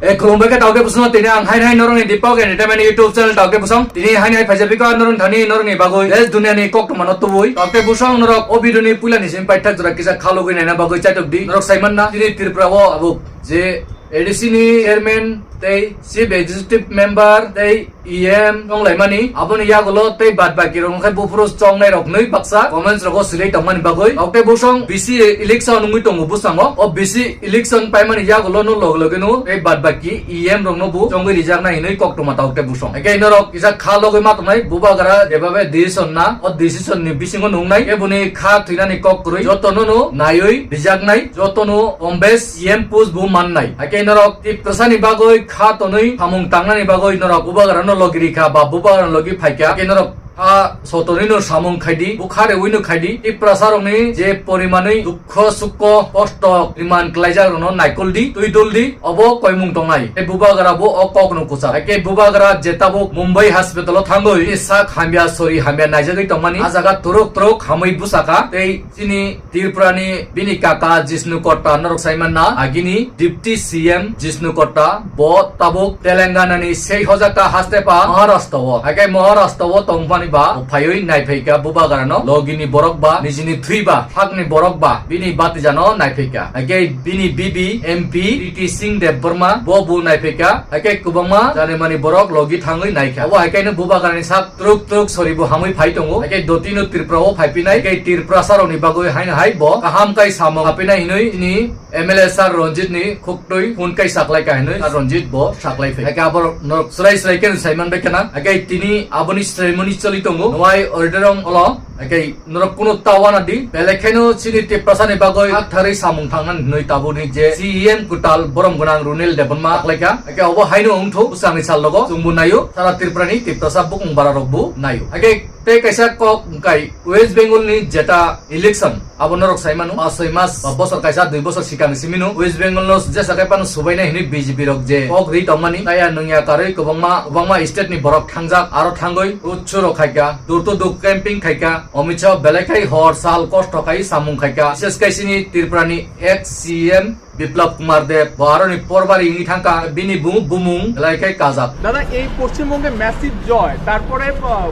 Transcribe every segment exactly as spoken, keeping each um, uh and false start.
E khulumbai khe Taukte Busong, tini ang haini hai norokni Deepak Entertainment YouTube channel Taukte Busong. Tini haini hai phaijak bikha norokni thani norokni bagwi desh duniani koktwmano tubui. Taukte Busong norok o video ni puila ni simi paithak jora kisa khalogwi naina bagwi chaitok di. Norok saimanna tini Tripura o abo je A D C ni chairman tei chief executive member tei E M tonglaimani, aboni yagulo tei bad baki rok wngkhe buphuru chongnai rok nwi baksa comments rogo swilai tongmani bagwi. Taukte Busong B C election wngwi tongo bwskango. O B C election paimani yagulo no log loge no tei bad baki E M rok no bo chongwi rijaknai hinwi koktwma Taukte Busong. Eke norok kisa kha logwi ma tongnai bubagra jebabe decision na, o decision ni bisingo nungnai eboni kha thwinani kok kwrwi jotono no naiwi rijaknai, jotono ombes E M post bo mannai. Eke norok Tiprasani bagwi kha tonwi samung tangnani bagwi norok bubagrano logi rikha ba bubagrano logi phaikha. Eke norok kha sotonwi no samung khaidi, bukha rewino khaidi. Tiprasa rokni je porimanwi dukho sukho kosto riman klaijak rokno naikol di, twi dol di, obo koimung tongnai. Tei bubagra bo o kokno kuchar. Eke bubagra je tabuk Mumbai hospital o thangwi sak hamya sori hamya naijagwi tongmani, a jaga turuk turuk hamwi bwsakha tei chini Tripura ni bini kaka Jishnu Kotta norok saimanna agini Deputy C M Jishnu Kotta bo tabuk Telangana ni sei hojaka haste pa Maharashtra o. Haike Maharashtra o tongmani ba phaiwi naiphaika bubagra no logini borok ba nijini thwi ba hakni borok ba bini batijano naiphaika. Haike bini bibi M P Priti Singh Debbarma bo bo naiphaika. Haike kwbangma janimani borok logi thangwi naikha. Obo haike no bubagra ni sak truk truk sori bo hamwi phai tongo. Haike dotino Tripura o phai pinai. Haike Tripura sarok ni bagwi haino hai bo kaham kai samung hapinai hinwi ni M L A sir Ranjit ni khuktwi phone kai saklai ka hinwi sir Ranjit bo saklai phai. Haike abo norok srai srai khe sai man bai khana. Haike tini aboni ceremony choli tongo. Nwai auditorium olo. Haike norok kuno ta wana di. Belai kheno chini Tiprasa ni bagwi hak thari samung thangna hinwi tabuni je C E M kwtal borom gwnang Runil Debbarma saklai kha. Haike obo haino wngthu bwsangni sal logo chwngbo naio. Sara Tripura ni Tiprasa bukung bara rok bo naio. Haike tei kaisa kok wngkai West Bengal ni jeta election abo norok sai mano, pas soi mas ba bosor kaisa dui bosor sikang simi no West Bengal no jesa kai pano subaina hinwi B J P rok je kok ri tongmani, taya nungya karwi kwbangma, kwbangma state ni borok thangjak, aro thangwi road show rok khaika, door to door camping khaika, Amit Shah belai khai hor sal kosto khai samung khaika, bises kai sini Tripura ni ex C M Biplab Kumar Deb bo aroni porbari wngwi thangkha, bini bu-, bumung belai khai kajak. দাদা, এই পশ্চিমবঙ্গে ম্যাসিভ জয়, তারপরে আহ,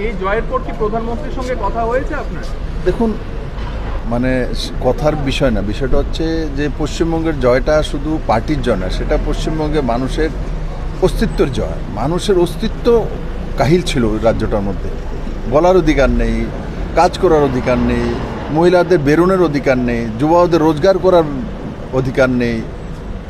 এই জয়ের পর কি প্রধানমন্ত্রীর সঙ্গে কথা হয়েছে আপনার? দেখুন, মানে, কথার বিষয় না, বিষয়টা হচ্ছে যে পশ্চিমবঙ্গের জয়টা শুধু পার্টির জয় না, সেটা পশ্চিমবঙ্গের মানুষের অস্তিত্বের জয়। মানুষের অস্তিত্ব কাহিল ছিল ওই রাজ্যটার মধ্যে। বলার অধিকার নেই, কাজ করার অধিকার নেই, মহিলাদের বেরোনোর অধিকার নেই, যুবাদের রোজগার করার অধিকার নেই।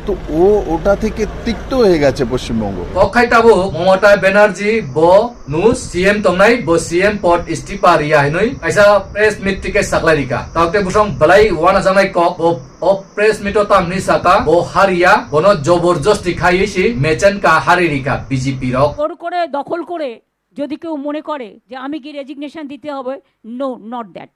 তো ও ওটা থেকে তিক্ত হয়ে গেছে Paschimbanga. Kok khai tabuk Mamata Banerjee bo nu C M tongnai, bo C M pod istifa riya hinwi kaisa press meet tike saklai rika. Taukte Busong belai wanajaknai kok, bo o press meet o tamni saka bo hariya, bono joborjosti khaiwi si mechenka hari rika B J P rok. জোর করে দখল করে যদি কেউ মনে করে যে আমি গিয়ে রেজিগনেশন দিতে হবে, no, not that.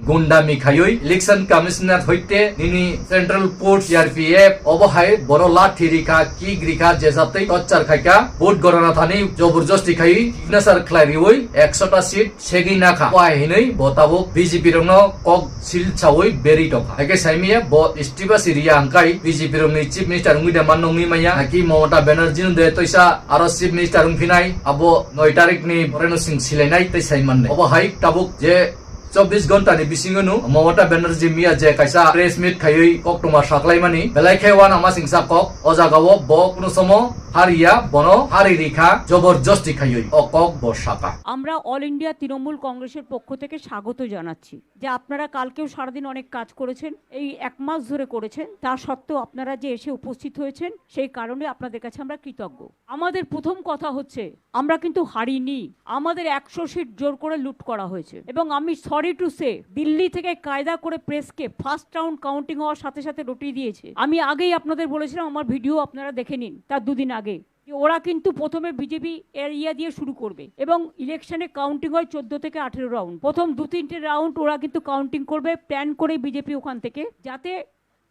Gundami khaiwi election commissioner hoite nini central force C R P F obo hai boro lathi rikha, kick rikha, jesatwi torture khaikha, vote gorana thani joborjosti khaiwi signature khlai riwi ekshota seat segwi nakha. Wai hinwi bo tabuk B J P rokno kok sil sawi berwi tongkha. Haikhe saimaya bo istifa si riya hwnkhe B J P rokni chief minister wngwi de man nungwi manya. Haikhe Mamata Banerjee no de toisa aro chief minister wngphinai abo noi tarik ni pore no sing silainai tei sai mannai. Obo hai tabuk je chobbish ghonta ni bisingo no Mamata Banerjee miya je kaisa press meet khaiwi koktwma saklaimani belai khe wanama singsa kok. O jagao bo kuno somo hariya, bono hari rikha joborjosti khaiwi o kok bo saka. আমরা all India Trinamool কংগ্রেসের পক্ষ থেকে স্বাগত জানাচ্ছি যে আপনারা কালকেও সারাদিন অনেক কাজ করেছেন, এই এক মাস ধরে করেছেন, তা সত্ত্বেও আপনারা যে এসে উপস্থিত হয়েছেন সেই কারণে আপনাদের কাছে আমরা কৃতজ্ঞ। আমাদের প্রথম কথা হচ্ছে আমরা কিন্তু হারিনি, আমাদের একশো সিট জোর করে লুট করা হয়েছে এবং আমি সরি টু সে দিল্লি থেকে কায়দা করে প্রেসকে ফার্স্ট রাউন্ড কাউন্টিং হওয়ার সাথে সাথে রটিয়ে দিয়েছে। আমি আগেই আপনাদের বলেছিলাম, আমার ভিডিও আপনারা দেখে নিন তার দুদিন আগে, যে ওরা কিন্তু প্রথমে বিজেপি এরিয়া দিয়ে শুরু করবে এবং ইলেকশনে কাউন্টিং হয় চোদ্দ থেকে আঠেরো রাউন্ড। প্রথম দু তিনটে রাউন্ড ওরা কিন্তু কাউন্টিং করবে, প্ল্যান করে বিজেপি ওখান থেকে, যাতে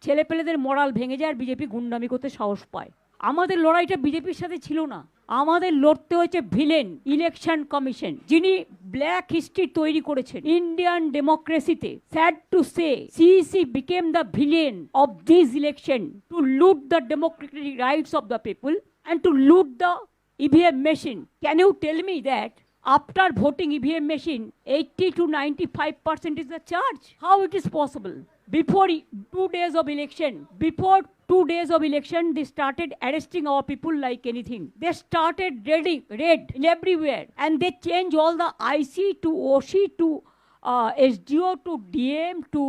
ছেলেপেলেদের মরাল ভেঙে যায় আর বিজেপি গুন্ডামি করতে সাহস পায়। আমাদের লড়াইটা বিজেপির সাথে ছিল না, আমাদের লড়তে হয়েছে ভিলেন ইলেকশন কমিশন, যিনি ব্ল্যাক হিস্ট্রি তৈরি করেছেন ইন্ডিয়ান ডেমোক্রেসিতে। Sad to say, C E C became the villain of this election to loot the democratic rights of the people and to loot the E V M machine. Can you tell me that after voting E V M machine, eighty to ninety-five percent is the charge? How it is possible? Before e- two days of election, before two days of election, they started arresting our people like anything. They started raiding, raid in everywhere, and they change all the I C to O C to uh, S D O to D M to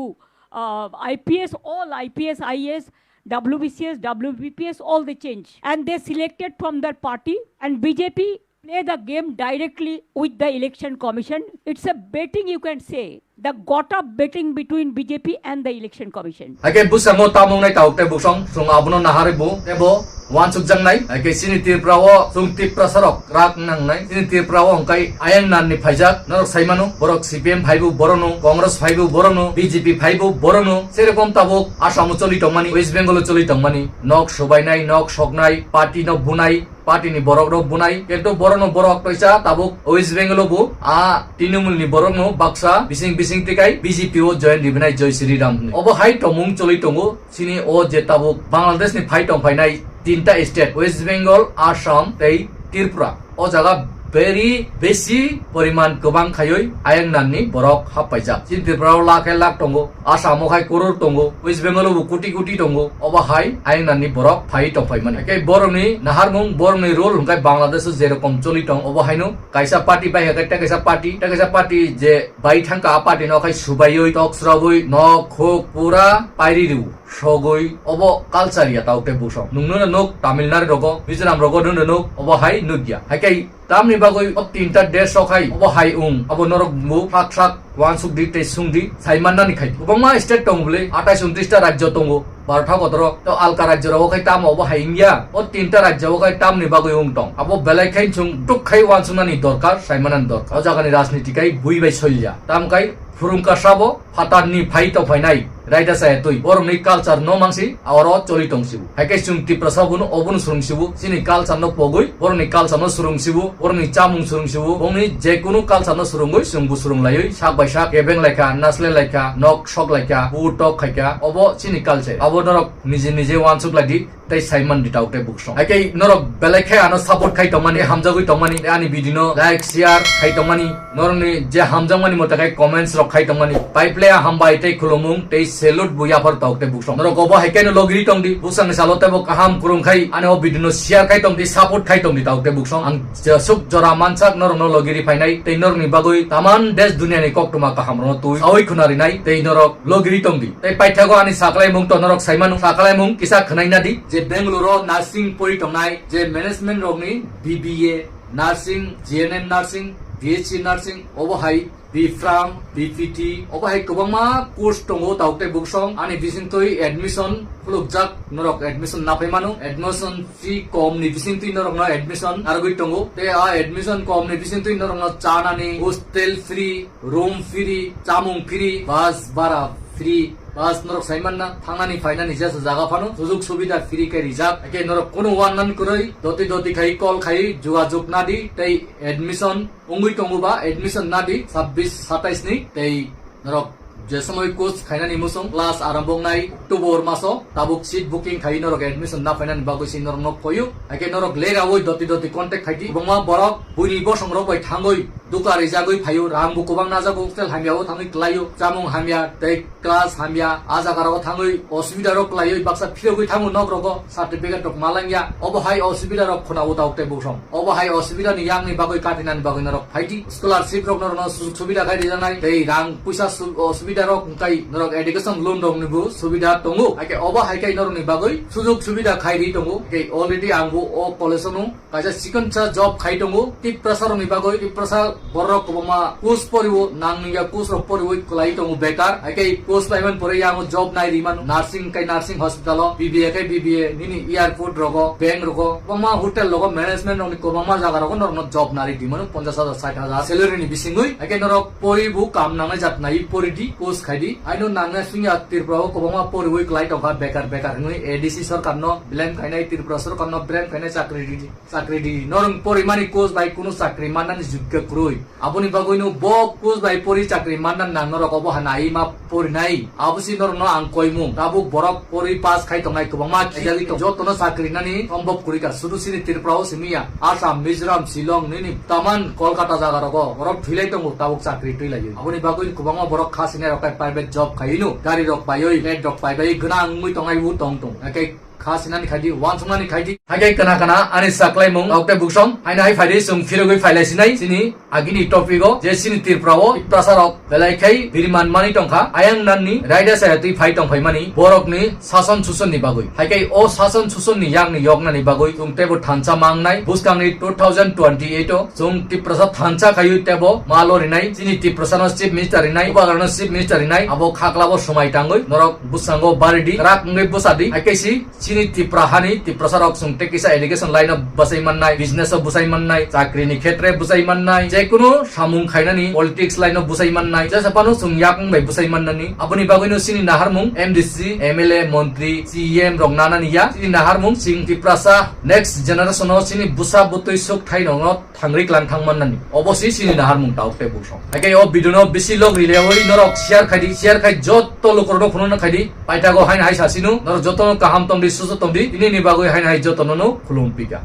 uh, I P S, all I P S, I A S, W B C S, W B P S, all they change. And they selected from their party, and B J P play the game directly with the election commission. It's a betting, you can say, the got up betting between B J P and the election commission. Ake busango tamung nai tauk te busong, sung abono nahari bu, tebo wansuk jang nai, ake sini Tripura o sung Tripura sarok rak nang nai, sini Tripura o hongkai ayang nan ni phaijak, norok saimano, borok C P M phaibu borono, Congress phaibu borono, B J P phaibu borono, serokom tabuk Assam o choli tongmani, West Bengal o choli tongmani, nok sobainai, nok soknai, party no bunai, party ni borok rok bunai, kintu borok no borok toisa tabuk West Bengal o bo a Trinamool ni borok no baksa bising bising tikai B J P o join ribinai Joy Shri Ram hinwi. Obo hai tomung choli tongo chini o je tabuk Bangladesh ni phai tong phainai tinta state West Bengal, Assam tei Tripura. O jaga very besi poriman kwbang khaiwi ayang nan ni borok hap paijak. Chini Tripura o lakh hai lakh tongo. Assam o khai koror tongo, West Bengal o bo koti koti tongo, obo hai ayang nan ni borok phai tong phai mani. Haikhe borok ni naharmung, borok ni role hwnkhe Bangladesh o jerokom choli tong, obo haino kaisa party bai haikhe tei kaisa party, tei kaisa party je bai thangkha, a party no khai subaiwi, tok srawi, nok huk pura pairi rw, sogwi, obo culture ya tau tei busong. Nungno nuk Tamil Nadu rogo, Mizoram rogo nungno nuk, obo hai nukya. Haikhe tamni bagwi o tinta desh o khai obo hai wng, abo norok bo thak thak wansuk di tei sung di, sai mannani khai. Kwbangma state tongo bwle, atais untris ta rajyo tongo, Bharat hakotoro, to alka rajyo rogo khai tamo obo hai wngya, o tinta rajyo o khai tamni bagwi wng tong. Abo belai khai chwng tuk khai wansuknani dorkar, sai mannani dorkar. O jagani rajniti khai bui bai solya. Tam khai phwrwngkha sabo, phatarni phai tong phainai raida chaya twi borokni culture no mangsi aro choli tong sibu. Haikhe chwng Tiprasa bono obono swrwng sibu, chini culture no pogwi borokni culture no swrwng sibu, borokni chamung swrwng sibu, bongni jekunu culture no swrwngwi chwngbo swrwng laiwi sak bai sak kebeng laikha, nasle laikha, nok sok laikha, bu tok khaikha, obo chini culture. Abo norok nije nije wansuk lai di. Tei sai man di tau tei buksong. Haikhe norok belai khe ano support khai tongmani, hamjagwi tongmani, tei ani video no like, share khai tongmani, norokni je hamjakmani mote khai comments rok khai tongmani, pai ple hambai tei khulumung tei salute bo yaphar tau tei buksong. Norok obo haikhe no logiri tong di, buksang ni salo tei bo kaham kurung khai ani o video no share khai tong di, support khai tong di tau tei buksong. Ang jesuk jora mansak norok no logiri phainai tei norokni bagwi taman desh dunia ni koktwma kaham rok no twi sawi khuna rinai tei norok logiri tong di. Tei paithago ani saklai mung to norok sai mano, saklai mung kisa khwnai na di. Je Bangalore o nursing pori tongnai, je management rokni B B A nursing, G N M nursing, B H C nursing, obo hai B Pharm, B P T, obo hai kwbangma course tongo tau tei buksong. Ani bisingtwi admission khulukjak, norok admission naphai mano. Admission fee kom ni bisingtwi norok no admission narwgwi tongo. Tei a admission kom ni bisingtwi norok no chanani hostel free, room free, chamung free, bus bara free, bus norok sai manna, thangnani phainani jesa jaga phano sujug subida free khe rijak. Haikhe norok kunu uannan kwrwi doti doti khai call khai jugajug nadi tei admission wngwi tongo ba admission nadi sabbish satais ni tei norok je somoi course khainani musung class arambho wngnai October maso tabuk seat booking khai norok admission na phainani bagwi se norok nok koyu. Haikhe norok leraui doti doti contact khaidi. Kwbangma borok buini bosong rok bai thangwi dukla rijagwi phaio, rang bo kwbang najago, hostel hamya o thangwi klaio, chamung hamya tei class hamya, a jaga rok thangwi osubida rok klaiwi baksa phirogwi thango nok rogo, certificate rok malangya. Obo hai osubida rok khuna o tau tei buksong. Obo hai osubida ni yang ni bagwi katinani bagwi norok phaidi. Scholarship rok norok no sujug subida khai rijaknai tei rang puisa su-, osubida rok wngkai norok education loan rok ni bo subida tongo. Haikhe obo hai khai norok ni bagwi sujug subida khai ri tongo. Haikhe already ang bo o college o nung kaisa chikonsa job khai tongo. Tiprasa rok ni bagwi, Tiprasa Borok kwbangma course poriwo, nangya course rok poriwi kwlai tongo bekar. Haikhe course laiman pore yango job nai rimano. Nursing kai nursing hospital o, B B A kai B B A, nini airport rogo, bank rogo, kwbangma hotel rogo, management rokni kwbangma jaga rogo norokno job nari dimano, ponchash hajar, sait hajar salary ni bisingwi. Haikhe norok poribu kam nangnai jat nai poridi, course khaidi. Aino nangnai sungya Tripura o kwbangma poriwi kwlai tongkha bekar bekar hinwi A D C sarkar no blame khainai, Tripura sarkar no blame khainai, chakri ridi. Chakri di, norong porimani course bai kunu chakri mannani jukka kwrwi. Aboni bagwino bo course bai pori chakri manna nang norok obo hana ai ma porinai. Abo si norokno ang koimung. Tabuk borok pori pass khai tongnai kwbangma khiyali tong. Jotono chakri nani sombhob kwrwi ka. Sudu sini Tripura o simi ya. Assam, Mizoram, Shillong, nini taman Kolkata jaga rogo. Borok thwilai tongo tabuk chakri twilaiwi. Aboni bagwi kwbangma borok kha sinai rok kai private job khaiwi no. Gari rok baiwi, flat rok pai bai gwnang wngwi tongnai bo tong tong. Haikhe kha sinani khaidi, wansuknani khaidi. Haikhe kana kana ani saklaimung, okte buksong, haino hai phaidi chwng phirogwi phailai sinai, chini agini topic o, je chini Tripura o, Tiprasa rok belai khai biriman mani tongkha, ayang nanni raida saya twi phai tongphai mani, borokni sason suson ni bagwi. Haikhe o sason suson ni yakni yoknani bagwi, chwng teibo thansa mangnai, bwskangni two thousand twenty-eight o, chwng Tiprasa thansa khaiwi teibo malo rinai, chini Tiprasa no Chief Minister rinai, Bubagra no Chief Minister rinai, abo khakla bo swmai tangwi, norok bwskango baridi, rak wngwi bwsadi, haikhe si, Chini Tripura hani Tiprasa rok chwng tei kisa education line o bwsai mannai, business o bwsai mannai, chakri ni khetre bwsai mannai, je kunu samung khainani politics line o bwsai mannai, jesa phano chwng yakung bai bwsai mannani. Aboni bagwino chini naharmung M D C, M L A, montri, C E M rok nanani ya. Chini naharmung chwng Tiprasa next generation o chini bwsa bwtwi swk thai rok no thangri klang thang mannani. Obo si chini naharmung tauk tei buksong. Haikhe o video no bisi log rilewi norok share khaidi, share khai jotto lukurokno phunukna khaidi. Paithago haino hai sasinu, norok jotono kaham tongdi, susu tongdi, tinini bagwi haino hai jotono no khulum pika.